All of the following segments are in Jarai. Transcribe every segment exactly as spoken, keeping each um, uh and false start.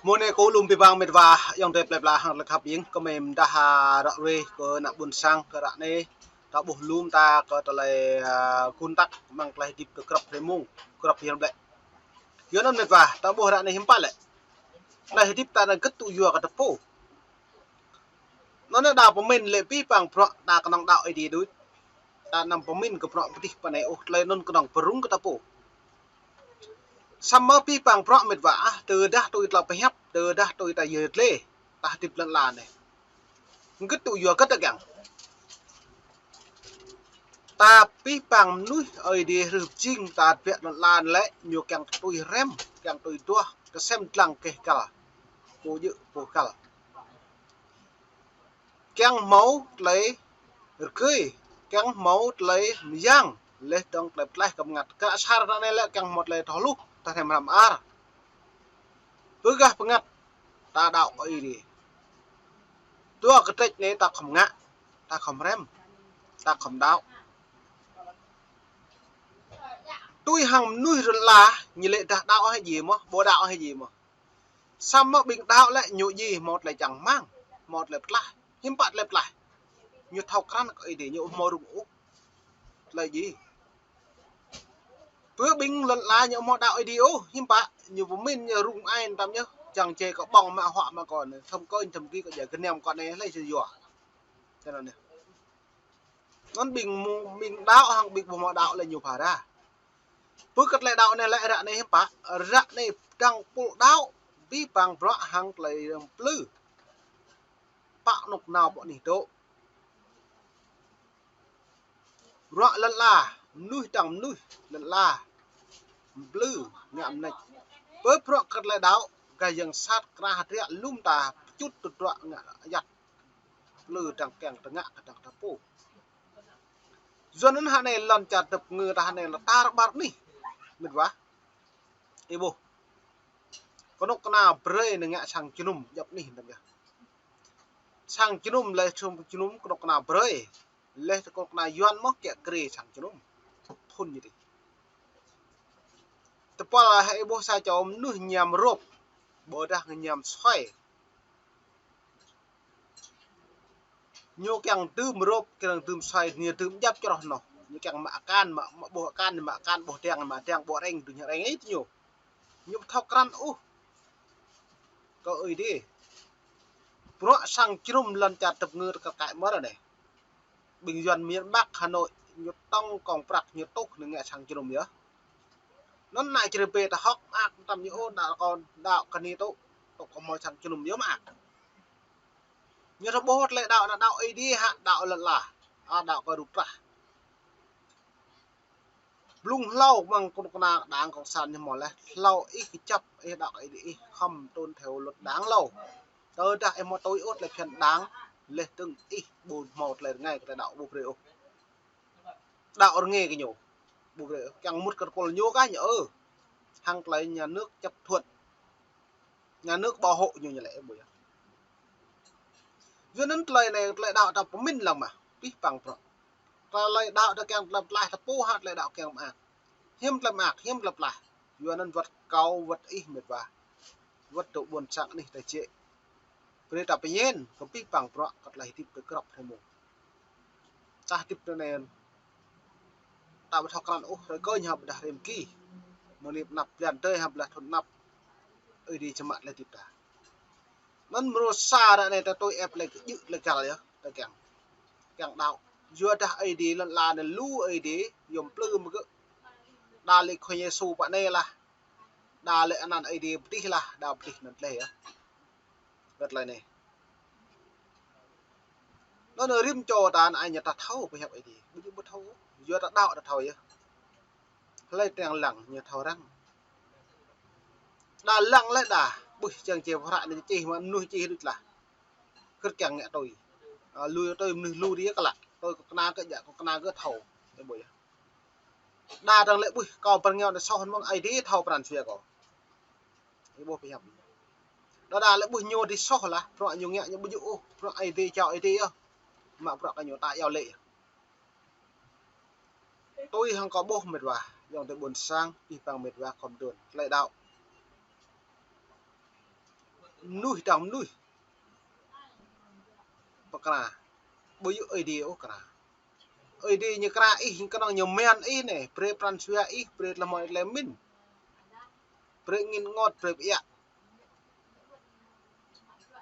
Mơ̆ng anai kơ lŏm abih bang met wa ayŏng adơi plơi pla hăng tơlơi khăp ing, kơmơi mơdah ră ruai kơ ană ƀôn sang kơ ră anai, ta ƀuh lŏm ta kơ tơlơi, a, gun tăk mơ̆ng tơlơi hơdip kơ grŏp hrơi mông, grŏp hiam lĕ. Yua anŭn met wa, ta ƀuh ră anai hiư̆m pă lĕ. Tơlơi hơdip ta anŭn gĭt tŭ yua kơ ta pô. Anŭn anai đa pơmĭn lĕ abih bang bruă ta kơnơ̆ng đaŏ Ơi Adai đôč. Ta anăm pơmĭn kơ bruă pơdih pơ anai ôh, tơlơi anŭn kơnơ̆ng pơrŭng kơ ta pô. Samơ̆ abih bang bruă met wa ah, tơdah tui tơlơi pơhiăp, tơdah tui ta yơr gleh, ta hơdip lŏn ala anai. Gĭt tŭ yua gĭt ta kiăng. Ta abih bang mơnuih Ơi Adai hrih pơjing ta biă lŏn ala anai lĕ, ñu kiăng tui hrăm, kiăng tui duah, kơsem dlăng keh găl. Pô djơ̆, pô găl. Kiăng hmâo tơlơi rơgơi, kiăng hmâo tơlơi mơyang, laih dơ̆ng tơlơi pơtlaih kơ bơngăt. Kơ asar ră anai lĕ kiăng hmâo tơlơi thâo hluh, tơhrăm hrăm ar. Pơgah bơngăt, ta đaŏ Ơi Adai. Dua kơtrĕč anai ta khŏm ngă, ta khŏm hrăm, ta khŏm đaŏ. Tui hăng mơnuih rŏn ala, ñu lĕ dah đaŏ hă djai mơ̆, ƀu đaŏ hă djai mơ̆. Samơ̆ ƀing đaŏ lĕ ñu djai hmâo tơlơi čang rơmang, hmâo tơlơi pơtlaih, hiư̆m pă tơlơi pơtlaih. Ñu thâo krăn kơ Ơi Adai, ñu ƀu hmâo rŭng ôh tơlơi djai. Pơ ƀing lŏn ala ñu ƀu hmâo đaŏ Ơi Adai ôh, hiư̆m pă, ñu pơmĭn ñu rŭng ai tam ñu, čang čê kơ ƀơ̆ng mă huă mă kơ anai, thâm kơnh thâm ki kơ djai gơnam kơ anai, hlơi či yua. Tui anŭn anai. Anŭn ƀing mơ̆, ƀing đaŏ hăng ƀing ƀu hmâo đaŏ lĕ ñu phara. Pơ kơ tơlơi đaŏ anai lĕ ră anai hiư̆m pă, ră anai đang pul đaŏ, abih bang bruă hăng tơlơi yang plư. Pă anŭk nao ƀô̆ anih dŏ. Bruă lŏn ala, mơnuih dang mơnuih lŏn ala. Plư, ngă mơneč. Pơ bruă kơ tơlơi đaŏ, gah yang sat kơnah hơdră lŏm ta pơčŭt tơdruă ngă ayăt. Plư dang kiăng tơngă kơ dang ta pô. Yua anŭn hă anai lŏn čar tơpơngư ta hă anai lŏn tar ƀar anih. Met wa. Ih ƀuh. Kơnuk kơna brơi anai ngă sang jơnum djŏp anih tam yơh. Sang jơnum laih sang jơnum kơnuk kơna brơi. Laih kơnuk kơna Yuan mơ̆ kiăng krê sang jơnum. Thun ñu dih. Tơpul hă ih ƀuh sa čô mơnuih ñam rôp. Ƀôdah ñam soi. Ñu kiăng dưm rôp, kiăng dưm soi, ñu dưm djăp čroh noh. Ñu kiăng mă akan, mă, mă ƀuh akan, mă akan, ƀuh tiang, mă tiang, ƀuh reng, dưm reng ih ñu. Ñu ƀu thâo krăn ôh kơ Ơi Adai. Bruă sang jơnum lŏn čar tơpơngư tơkăt kaĭ mơ̆ anai. Ƀing Yuan miền Bắc Hà Nội ñu tŏng kông prăk ñu tuh anai ngă sang jơnum yơh. Anŭn ană čơrơbê ta hŏk mơak tam ñu ôh, đaŏ kơ, đaŏ kơ anai tŭ, tŭ kơ hmâo sang jơnum yơh mơak. Ñu thâo ƀuh tơlơi đaŏ anŭn đaŏ Ơi Adai hă, đaŏ lŏn ala, a đaŏ kơ rup trah. Blung hlâo mơ̆ng kơnuk kơna đảng cộng sản ñu hmâo laih, hlâo ih kơjăp ih đaŏ kơ Ơi Adai ih khŏm tuân theo luật đảng hlâo. Tơdah ih hmâo tui ôh tơlơi phiăn đảng, laih dơ̆ng ih ƀu hmâo tơlơi rơngai kơ tơlơi đaŏ ƀu brơi ôh. Đaŏ rơngai kơ ñu. Ƀu brơi ôh. Kiăng mŭt kơ tơpul ñu kah ñu ơ. Hăng tơlơi nhà nước chấp thuận. Nhà nước bảo hộ ñu ñu lĕ ƀu yơh. Yua anŭn tơlơi anai, tơlơi đaŏ ta pơmĭn lăng mơ̆. Abih bang bruă. Tơlơi đaŏ ta kiăng tơlơi pơtlaih ta pô hă tơlơi đaŏ kiăng mơak. Hiư̆m tơlơi mơak, hiư̆m tơlơi pơtlaih. Yua anŭn wơ̆t kâo, wơ̆t ih met wa. Wơ̆t tơ ƀôn sang anih ta jĕ. Brơi ta pơñen kơ abih bang bruă kơ tơlơi hơdip kơ grŏp hrơi mông. Ta hơdip tơ anai, ta ƀu thâo krăn ôh, hrơi kơnh hă ƀôdah hrơi mơki. Mơ̆ng anai pơ anăp blan tơi hă ƀôdah thŭn anăp. Ơi Adai či mă tơlơi hơdip ta. Anŭn mrô sa ră anai ta tui ĕp lĕ kơ djơ̆ lĕ găl yơh, ta kiăng. Kiăng đaŏ. Yua dah Ơi Adai lŏn ala anai lu Ơi Adai, yom plư mơ̆ gơ̆. Đa lĕ Khua Yêsu pơ anai lah. Đa lĕ anăn Ơi Adai pơdih lah, đa pơdih anăn tơlơi yơh. Wơ̆t tơlơi anai. Anŭn rĭm čô ta anai ñu ta thâo pơhiăp Ơi Adai. Ƀu djơ̆ ƀu thâo, yua ta đaŏ ta thâo yơh. Hlơi kiăng lăng ñu thâo arăng. Đa lăng lĕ đa, ƀuh čang čê pơhră anai čih mơ̆ mơnuih čih đôč lah. Kơ̆t kiăng ngă tui. A, lui tui mơnuih lui dih kơ lă. Tui kơ kơna kơ djă kơ kơna kơ thâo. Ih ƀuh yơh. Đa dang lĕ ƀuh kâo pran ngeo đa soh mơ̆ng Ơi Adai thâo pran jua kâo. Ih ƀuh pơhiăp. Đa đa lĕ ƀuh ñu dih soh lah, bruă ñu ngă ñu ƀu djơ̆ ôh, bruă Ơi Adai jao Ơi Adai yơh. Mă bruă kơ ñu ta iâu lĕ yơh. Tui hăng kâo ƀuh met wa, ayŏng adơi ƀôn sang, abih bang met wa khŏm đon, tơlơi đaŏ. Mơnuih dang mơnuih pơkra. Ƀu djơ̆ Ơi Adai ôh kra. Ơi Adai ñu kra ih, kơnơ̆ng ñu mơ̆n ih anai, brơi pran jua ih, brơi tơlơi hmâo tơlơi mĭn. Brơi angĭn rơngot, brơi biă.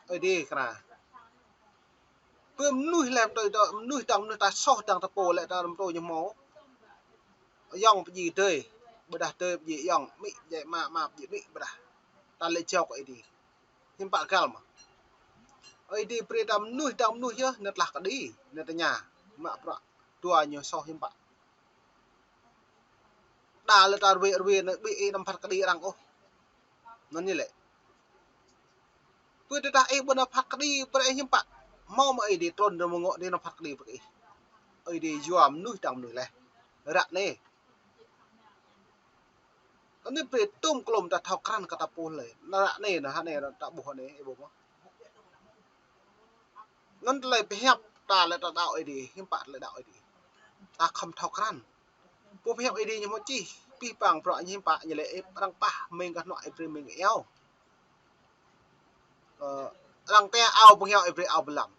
Ơi Adai kra. Pơ mơnuih lĕ tui tơ, mơnuih dang mơnuih ta soh dang ta pô lĕ ta răm tui ñu hmâo. Ayŏng pơjing adơi, ƀôdah adơi pơjing ayŏng, amĭ pơjing ama, ama pơjing amĭ ƀôdah. Ta lĕ jao kơ Ơi Adai. Hiư̆m pă găl mơ̆. Ơi Adai brơi ta mơnuih dang mơnuih yơh, anŭn tơlơi kơđi, anŭn tơña, mă bruă, dua ñu soh hiư̆m pă. Đa lĕ ta rơwe rơwe anai ƀing ih anăm phat kơđi arăng ôh. Anŭn ñu lĕ. Pơ tơdah ih ƀu anăm phat kơđi brơi ih hiư̆m pă. Hmâo mơ̆ Ơi Adai trŭn rơmô ngŏ anai anăm phat kơđi brơi ih. Ơi Adai yua mơnuih dang mơnuih lĕ. Ră anai. Anai brơi tŭm klôm ta thâo krăn kơ ta pô lĕ. Anai ră anai, anai, anai ta ƀuh anai, ih ƀuh mơ̆. Anŭn tơlơi pơhiăp ta lĕ ta đaŏ Ơi Adai, hiư̆m pă tơlơi đaŏ Ơi Adai. Ta khŏm thâo krăn. Pô pơhiăp Ơi Adai ñu hmâo čih, pih pang bruă ñu hiư̆m pă ñu lĕ ih arăng pah mơ̆ng kơ hnuă ih brơi mơ̆ng kơ iâu. Ơ, arăng tĕ ao pơngiao ih brơi ao pơlăm.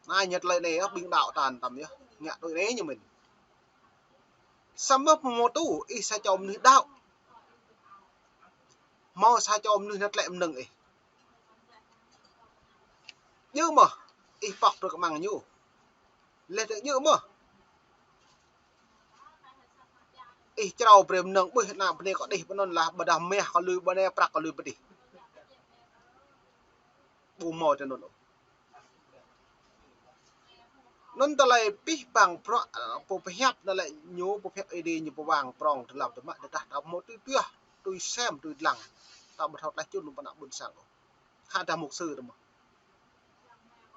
Anai ñu tơlơi anai yơh, ƀing đaŏ ta tăm yơh. Ngă tui anai ñu mĭn. Samơ̆ pơhmutu ih sa čô mơnuih đaŏ. Hmâo sa čô mơnuih anŭn tlĕ mơnơ̆ng ih. Djơ̆ mơ̆ ih pŏk brơi kơ amăng ñu. Leh djơ̆ mơ̆ ih črâo brơi mơnơ̆ng ƀuh ană bơnai kơ đih pơ anŭn lah ƀôdah mah kơ lui bơnai prăk kơ lui pơ đih. Ƀu hmâo tơ anŭn ôh. Anŭn tơlơi pih pang bruă, ơ, pô pơhiăp anŭn lĕ ñu pô pơhiăp Ơi Adai ñu pơwang prong tơlăm tơmă tơdah ta hmâo tui tuah, tui sem, tui dlăng. Ta ƀu thâo tlaih čun pơ ană ƀôn sang ôh. Khă dah mục sư tơ mơ̆.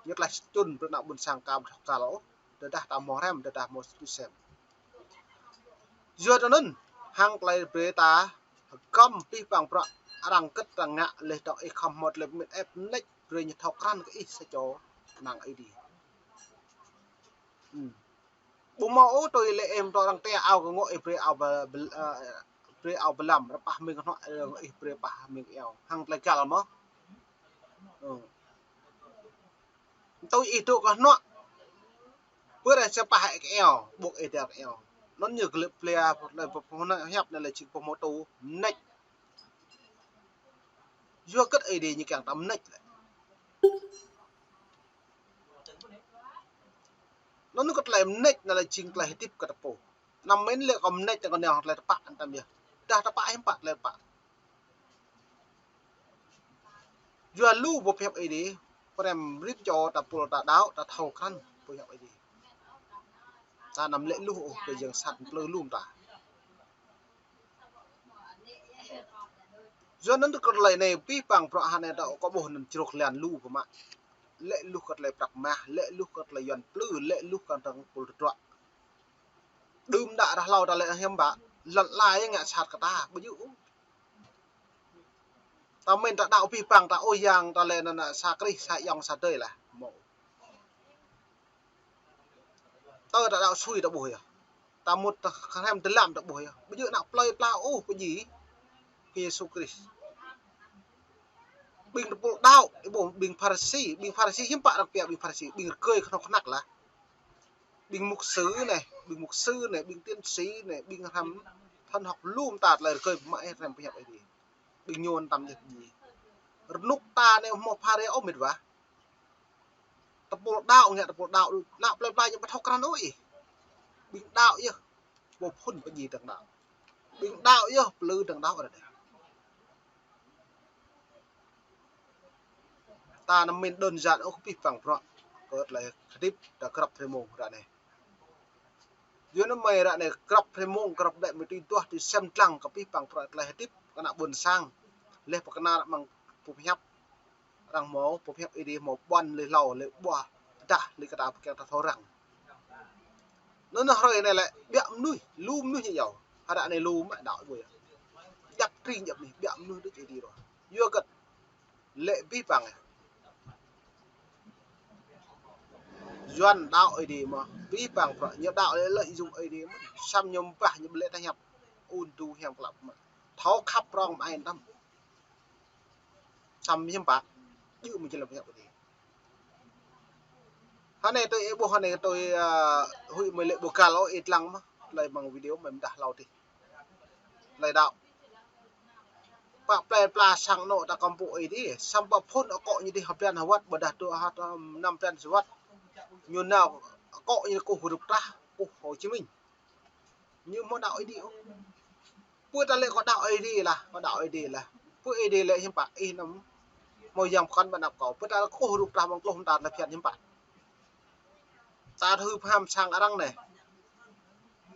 Ñu tlaih čun pơ ană ƀôn sang ka ƀu thâo kăl ôh. Tơdah ta hmâo hrăm, tơdah hmâo tui sem. Yua tơ anŭn, hăng tơlơi brơi ta hơgăm pih pang bruă arăng kơ̆t arăng ngă leh dŏ ih khŏm hmâo tơlơi mĭn ĕp mơneč brơi ñu thâo krăn kơ ih sa čô kơnang Ơi Adai. Hm. Ƀu hmâo ôh tui lĕ ih tơ arăng tĕ ao kơ ngŏ ih brơi ao bơ-, bơ-, ơ, brơi ao pơlăm, rơpah mơ̆ng kơ hnuă, ơ, ih brơi pah mơ̆ng kơ iâu. Hăng tơlơi găl mơ̆. Ơ. Tui ih dŏ kơ hnuă. Pơ ră sa pah kơ iâu, ƀuh ih dŏ kơ iâu. Anŭn ñu glĕ plia, pơhiăp anai lĕ čih pơhmutu, mơneč. Yua kơ Ơi Adai ñu kiăng ta mơneč lĕ. Anŭn kơ tơlơi mơneč anai lĕ jing tơlơi hơdip kơ ta pô. Anăm mĭn lĕ kơ mơneč kơ anai tơlơi tơpă anŭn tăm yơh. Dah tơpă hiư̆m pă tơlơi tơpă. Yua lu pô pơhiăp Ơi Adai, pơrem rĭm čô ta pul ta đaŏ, ta thâo krăn pô pơhiăp Ơi Adai. Ta anăm lĕ luh ôh kơ yang sat plư lŏm ta. Yua anŭn kơ tơlơi anai pih pang bruă hơnai ta kơ ƀuh anŭn čruk lan lu pơmă. Lĕ luh kơ tơlơi prăk mah, lĕ luh kơ tơlơi yuan plư, lĕ luh kơ tơlơi pul tơdruă. Đưm đă ră hlâo ta lĕ hiư̆m pă, lŏn ala yơh ngă sat kơ ta, ƀu djơ̆ ôh. Ta mĭn ta đaŏ pih pang ta ôh yang ta lĕ anŭn sa Krist sa ayŏng sa adơi lah. Hmâo. Tơ ta đaŏ sui ta ƀuh yơh. Ta mŭt ta hrăm tơlăm ta ƀuh yơh. Ƀu djơ̆ ană plơi pla ôh pơjing kơ Yêsu Krist. Ƀing tơpul đaŏ, ih ƀuh ƀing Pharisi, ƀing Pharisi hiư̆m pă arăng pia ƀing Pharisi, ƀing rơgơi kơnuk kơna lah. Ƀing mục sư anai, ƀing mục sư anai, ƀing tiến sĩ anai, ƀing hrăm thần học lŏm ta tơlơi rơgơi pơmă hrăm pơhiăp Ơi Adai. Ƀing ñu anŭn tăm yơh pơjing. Rơnŭk ta anai hmâo phara ôh mĭt wa. Tơpul đaŏ ngă tơpul đaŏ, ană plơi pla ñu ƀu thâo krăn ôh ih. Ƀing đaŏ yơh, ƀu phŭn pơjing dơ̆ng đaŏ. Ƀing đaŏ yơh, plư dơ̆ng đaŏ ră anai. Ta anăm mĭn đơn giản ôh pih pang bruă kơ tơlơi hơdip ta grăp hrơi mông ră anai. Yua anŭn mơ̆ ră anai grăp hrơi mông, grăp đĕ mơ̆ tui duah, tui sem dlăng kơ pih pang bruă tơlơi hơdip kơ ană ƀôn sang. Leh pơkơnar amăng pô pơhiăp. Arăng hmâo, pô pơhiăp Ơi Adai hmâo ƀuăn leh hlâo, leh ƀuah, pơdah, leh kơ ta pơkiăng ta thâo răng. Anŭn hrơi anai lĕ, biă mơnuih, lu mơnuih ñu iâu. Hơdră anai lu mă đaŏ ƀuh yơh. Djăp tring djăp anih, biă mơnuih đôč Ơi Adai ruah. Yua kơ lĕ pih pang yơh. Yuan đaŏ Ơi Adai mơ̆, pih pang bruă, ñu đaŏ lĕ lợi dụng Ơi Adai mơ̆, samơ̆ ñu ƀah ñu ƀu lĕ ta hiăp, ôn tu hiam klăp mơ̆. Thâo khăp prong mă ai tăm. Samơ̆ hiư̆m pă, djơ̆ mơ̆ jơlan pơhiăp Ơi Adai. Hơnai tui ih ƀuh, hơnai tui, ơ, huĭ mơi lĕ ƀu găl ôh, ih lăng mơ̆, tơlơi mơ̆ng video mơi mơdah hlâo adih. Tơlơi đaŏ. Pă plơi pla sang anŏ ta kơmpŭ Ơi Adai, samơ̆ pă phŭn akŏ ñu adih hơblan hơwăt, ƀôdah dua hă, năm blan hơwăt. Ñu nao akŏ ñu kơkuh rŭk trah, kơkuh Hồ Chí Minh. Ñu hmâo đaŏ Ơi Adai ôh. Pơ ta lĕ kơ đaŏ Ơi Adai lah, kơ đaŏ Ơi Adai lah. Pơ Ơi Adai lĕ hiư̆m pă ih năm hmâo yang pơkŏn ƀơi anăp kâo. Pơ ta lĕ kơkuh rŭk trah mơ̆ng tơluh mơta ta phiăn hiư̆m pă. Ta thâo pơham sang arăng anai.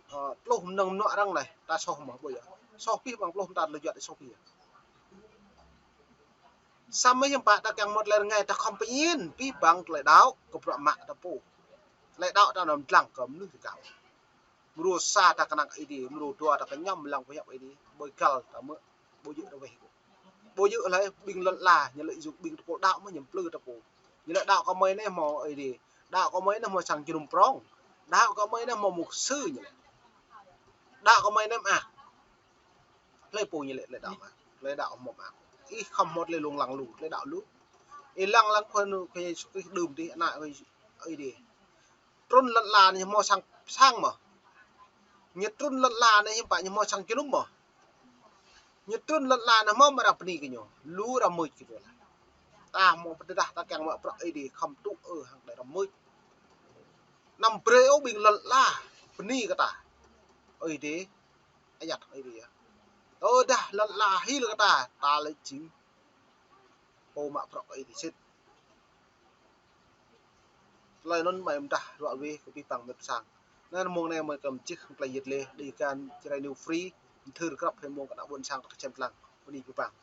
Ơ, tơluh mơnơ̆ng mơnuă arăng anai. Ta soh mơ̆ ƀu yơh. Soh pih ƀăng tơluh mơta ta lĕ juăt soh pih. Samơ̆ hiư̆m pă ta kiăng mơ̆t lĕ rơngai ta khŏm pơñen pih ƀăng tơlơi đaŏ kơ bruă mă ta pô. Tơlơi đaŏ ta anăm dlăng kơ mơnuih rơgao. Mrô sa ta kơnang Ơi Adai, mrô dua ta kơñăm lăng pơhiăp Ơi Adai, ƀơi găl ta mơ̆, ƀu djơ̆ ta weh kơ. Ƀu djơ̆ hlơi ƀing lŏn ala, ñu lĕ yua ƀing tơpul đaŏ mơ̆ ñu plư ta pô. Ñu lĕ đaŏ kơ mơi anai hmâo Ơi Adai, đaŏ kơ mơi anai hmâo sang jơnum prong, đaŏ kơ mơi anai hmâo mục sư ñu lĕ. Đaŏ kơ mơi anai mơak. Hlơi pô ñu lĕ, tơlơi đaŏ mơak, tơlơi đaŏ hmâo mơak. Ih khŏm hmâo tơlơi lông lăng lu, tơlơi đaŏ lu. Ih lăng lăng Khua Nu, Khua Yêsu Krist đưm adih, ană Ơi Adai. Trŭn lŏn ala anai ñu hmâo sang, sang mơ̆. Ñu trŭn lŏn ala anai hiư̆m pă ñu hmâo sang jơnum mơ̆. Ñu trŭn lŏn ala anai hmâo mơ̆ arăng bơni kơ ñu. Lu arăng mưč kơ ñu lah. Ta hmâo pơtơdah ta kiăng mă bruă Ơi Adai khŏm tŭ ư hăng tơlơi arăng mưč. Anăm brơi ôh ƀing lŏn ala bơni kơ ta. Ơi Adai, ayăt Ơi Adai yơh. Tơdah lŏn ala hil kơ ta, ta lĕ jing pô mă bruă kơ Ơi Adai sĭt. Tơlơi anŭn mơi mơdah ruă wih kơ abih bang met sang. Anŭn mông anai mơi kơmčih tơlơi yit leh, đĭ kăn Jrai New Free, mơthưr krăp hĭ mông kơ ană ƀôn sang ta kơčem tlang, bơni abih bang.